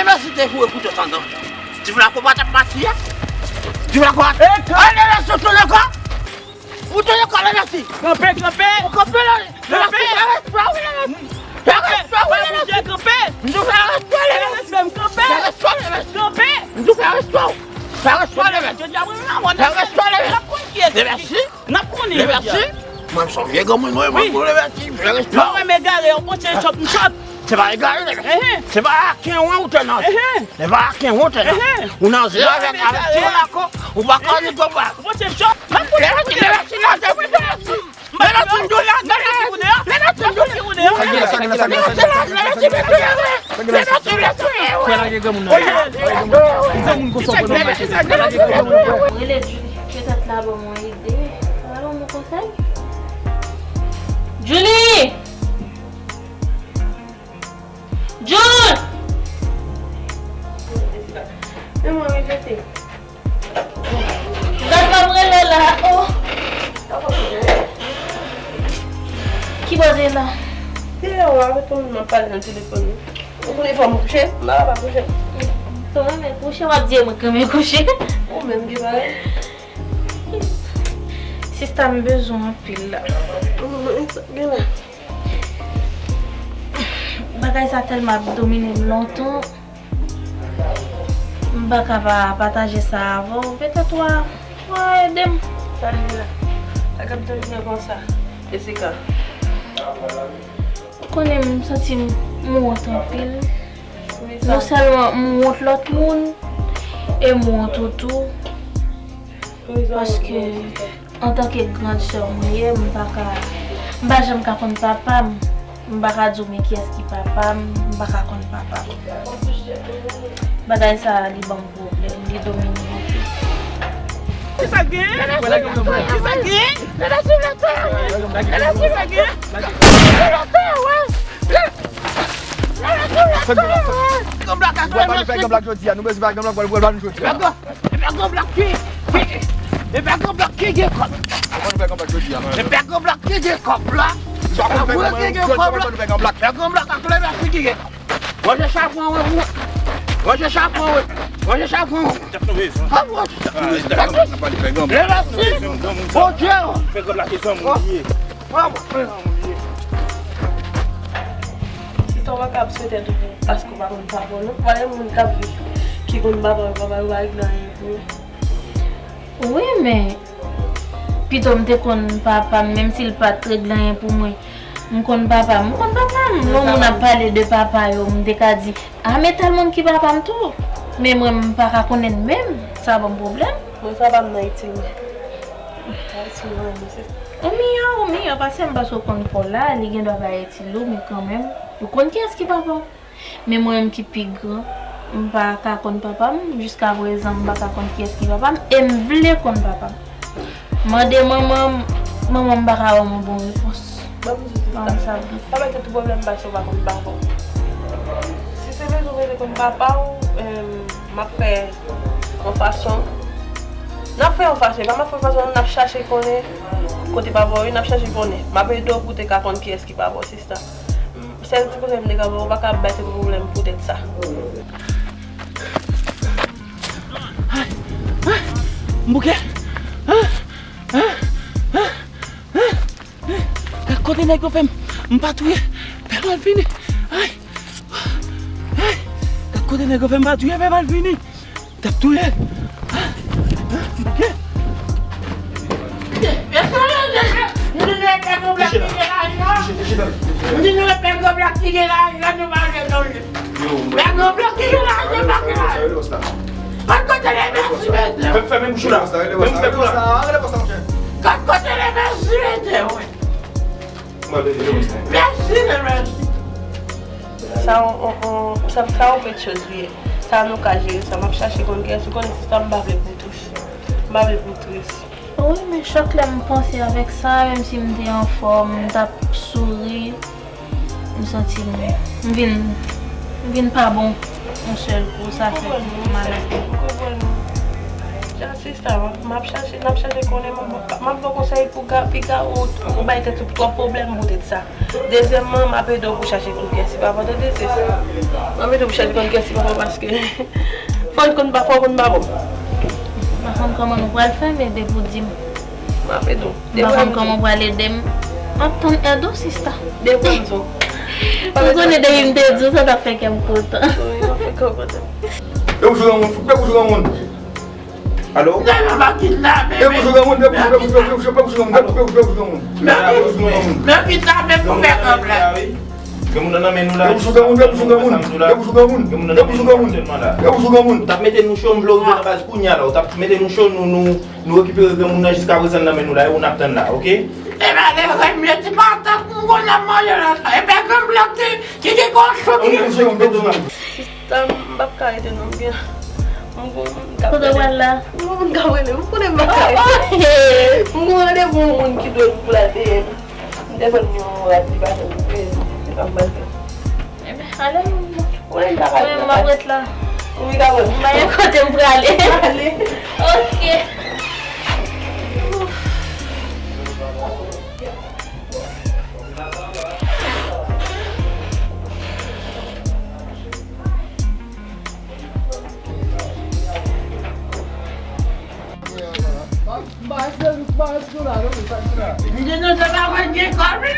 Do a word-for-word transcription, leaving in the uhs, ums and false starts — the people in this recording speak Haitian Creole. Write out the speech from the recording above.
Lèmèsi te foure kouto sandan. Ti vla konba t ap pati a. Ti vla konba. Ale, ale, sot nan kò. Ou te nan kò Lèmèsi. Kanpe, kanpe. Ou kanpe la. Lèmèsi, fè respè w, Lèmèsi. Fè respè w, Lèmèsi. Kanpe. M di w fè respè w, Lèmèsi. Fè respè w, Lèmèsi. Kanpe. M di w fè respè w. Fè respè w, Lèmèsi. Fè respè w, Lèmèsi. Lèmèsi. N ap konnen jodi a. Lèmèsi. Mwen, m se yon vye granmoun, mwen, mwen, pou Lèmèsi. Fè respè w. Mwen, m egare, ou panse chòp, m chòp. Se pa egare, Lèmèsi. Se pa aken wen ou te nan. Se pa aken wen ou te nan. Ou nan zye avèk, avèk ti Monaco, ou pa ka di konba. Lèmèsi, Lèmèsi, Lèmèsi, Lèmèsi. Lèmèsi, m di w la, Lèmèsi. Lèmèsi, m di w la. Lèmèsi, Lèmèsi, Lèmèsi. Fè lage granmoun nan. Li granmoun konsa w pran machete. Fè lage granmoun nan. Rele Julie. Petèt l a ban m yon ide. L a ban m yon konsèy. Julie! Jul! Men mwen rejete. Dat m ap rele w la, oh! Ki bò w te la? Deyò a, avèk yon moun m ap pale nan telefòn wi. Ou konnen fò m kouche? M pa kapab kouche. Tou renmen kouche, w ap di e mwen k renmen kouche. Ou menm ki pale. Sista, m bezwen w anpil la. Mwen, sa gen la? Bagay sa tèlman ap domine m lontan. M pa ka pa pataje sa avè w. Petèt w a, w a ede m. Sa li la? Sa k ap domine konsa? Jessica. Ou konnen m santi m wont anpil. Non sèlman m wont lòt moun, e m wont ou tou. Paske, antanke gran sè w mwen ye, m pa ka, m pa janm ka konn papa m. M pa ka di w men kiyès ki papa m, m pa ka konn papa m. Bagay sa a, li ban m pwoblèm, li domine m anpil. Kisa k genyen? Kisa k genyen? Kisa k genyen? Fè granblak, fè granblak jodi a. Nou bezwen fè granblak, pral pral nou jodi a. Epa Granblak ki, ki, epa Granblak ki gen kòb. Epa Granblak ki gen kòb la. Epa mwen ki gen kòb la. Epa Granblak ak Lèmèsi ki gen kòb. Manje chapon wi pou mwen. Manje chapon wi. Manje chapon wi. Lèmèsi. Bondye. Fè Granblak e zanmi w ye. Mwen, mwen, mwen, mwen. Sista, w pa ka ap swete tout moun paske w pa konn papa w non. Pa gen moun k ap viv ki konn papa yo, papa yo pa regle anyen pou yo. Wi, men pito m te konn papa m, menm si l pa t regle anyen pou mwen. M konn papa m, m konn papa m. Lè yon moun ap pale de papa yo, m te ka di, a, men tèl moun ki papa m tou. Men mwen, m pa ka konnen l menm. Sa ban m pwoblèm. Mwen, papa m nan Ayiti wi. Ou miyò, ou miyò, paske m panse w konn pa w la, li gen dwa bay ti lou, men kanmenm, ou konn kiyès ki papa w. Men mwen menm ki pi gran, m pa ka konn papa m, jiska prezan m pa ka konn kiyès ki papa m, e m vle konn papa m. Mande manman m, manman m pa ka ban m yon bon repons. Ban m di w sa. Ban m sa. Pa mete tout pwoblèm m pase w pa konn papa w. Si se bezwen w rete konn papa w, em, m ap fè yon fason. N ap fè yon fason, e pa m ap fè yon fason, n ap chache konnen kote papa w ye, n ap chache konnen. M ap ede w pou w te ka konn kiyès ki papa w, sista. M, sèl ti konsèy m te ka ba w, ou pa ka ap bay tèt ou pwoblèm poutèt sa. Ay, ay, m bouke. Ay, ay, ay, ay. Gad kote nèg yo fè m, m pa touye. Pè Malvini. Ay. Ay. Gad kote nèg yo fè m pa touye, Pè Malvini. T ap touye. Ay. Ay. M bouke. Pè Granblak ki gen la, la nou pa gen non. Pè Granblak ki gen la, nou pa gen la. Gad kote Lèmèsi mete w. Fè, fèmen bouch ou la. Fèmen bèk ou la. Gad kote Lèmèsi mete w. Mèsi, Lèmèsi. Sa, on, on, on, sa, sa yon bèl choz li ye. Sa nou ka jere sa. M ap chache konn kiyès ou konnen sista m pa vle pou tris. M pa vle pou tris. Wi, men chak lè m panse avèk sa, menm si m te anfòm, m t ap souri, m santi m, m vin, m vin pa bon yon sèl kou, sa fè m malad. M konprann ou. Sista, m ap chache, n ap chache konnen, m ap, m ap ba w konsèy pou ka, piga ou, ou bay tèt ou twòp pwoblèm pou tèt sa. Dezyèmman, m ap ede w pou chache kout kè, si pa pandan de se, m ap ede w pou chache kout kè, si pa paske fò n konn pa, fò w konn pa bon. M pa konn kòman nou pral fè, men depi w di m. M ap ede w. M pa konn kòman w pral ede m. M ap tann èd ou, sista. Depi w di w. Ou konnen depi m te di w, sa t ap fè kè m kontan. Wi, m ap fè kè w kontan. Depi w jwenn moun, depi w jwenn moun. Alo? Nèg la pa kidnape, men. Depi w jwenn moun, depi w jwenn moun, depi w jwenn moun, depi w jwenn moun. Mèt kidnape pou fè kòb la. Gen moun nan men nou la. Depi w jwenn moun, depi w jwenn moun, depi w jwenn moun, depi w jwenn moun, depi w jwenn moun. Ou t ap mete nou cho, m vle w rive nan baz kounye a la. Ou t ap mete nou cho, nou, nou, nou rekipere granmoun nan jiska prezan nan men nou la, e ou n ap tann la, oke? E malere m ye, ti patat m konn ap manje la sa. E bèk m blòk ki, ki gen kòchon, ki gen. Sista, m p ap ka rete non, m gen, m gon moun k ap rele. Kote w pral la? M gon moun k ap rele, m konnen m p ap ka rete. M gon randevou yon moun ki dwe pou l al dèyè m. M te jwenn yon rad li pa janm koupe, li pa mal fè. Ebyen, ale non. Mwen, m pa ka. Mwen, m ap ret la. Ou ka wè. M pa gen kote m prale. Ale. Oke. M di nou se pa mwen ki kòb li.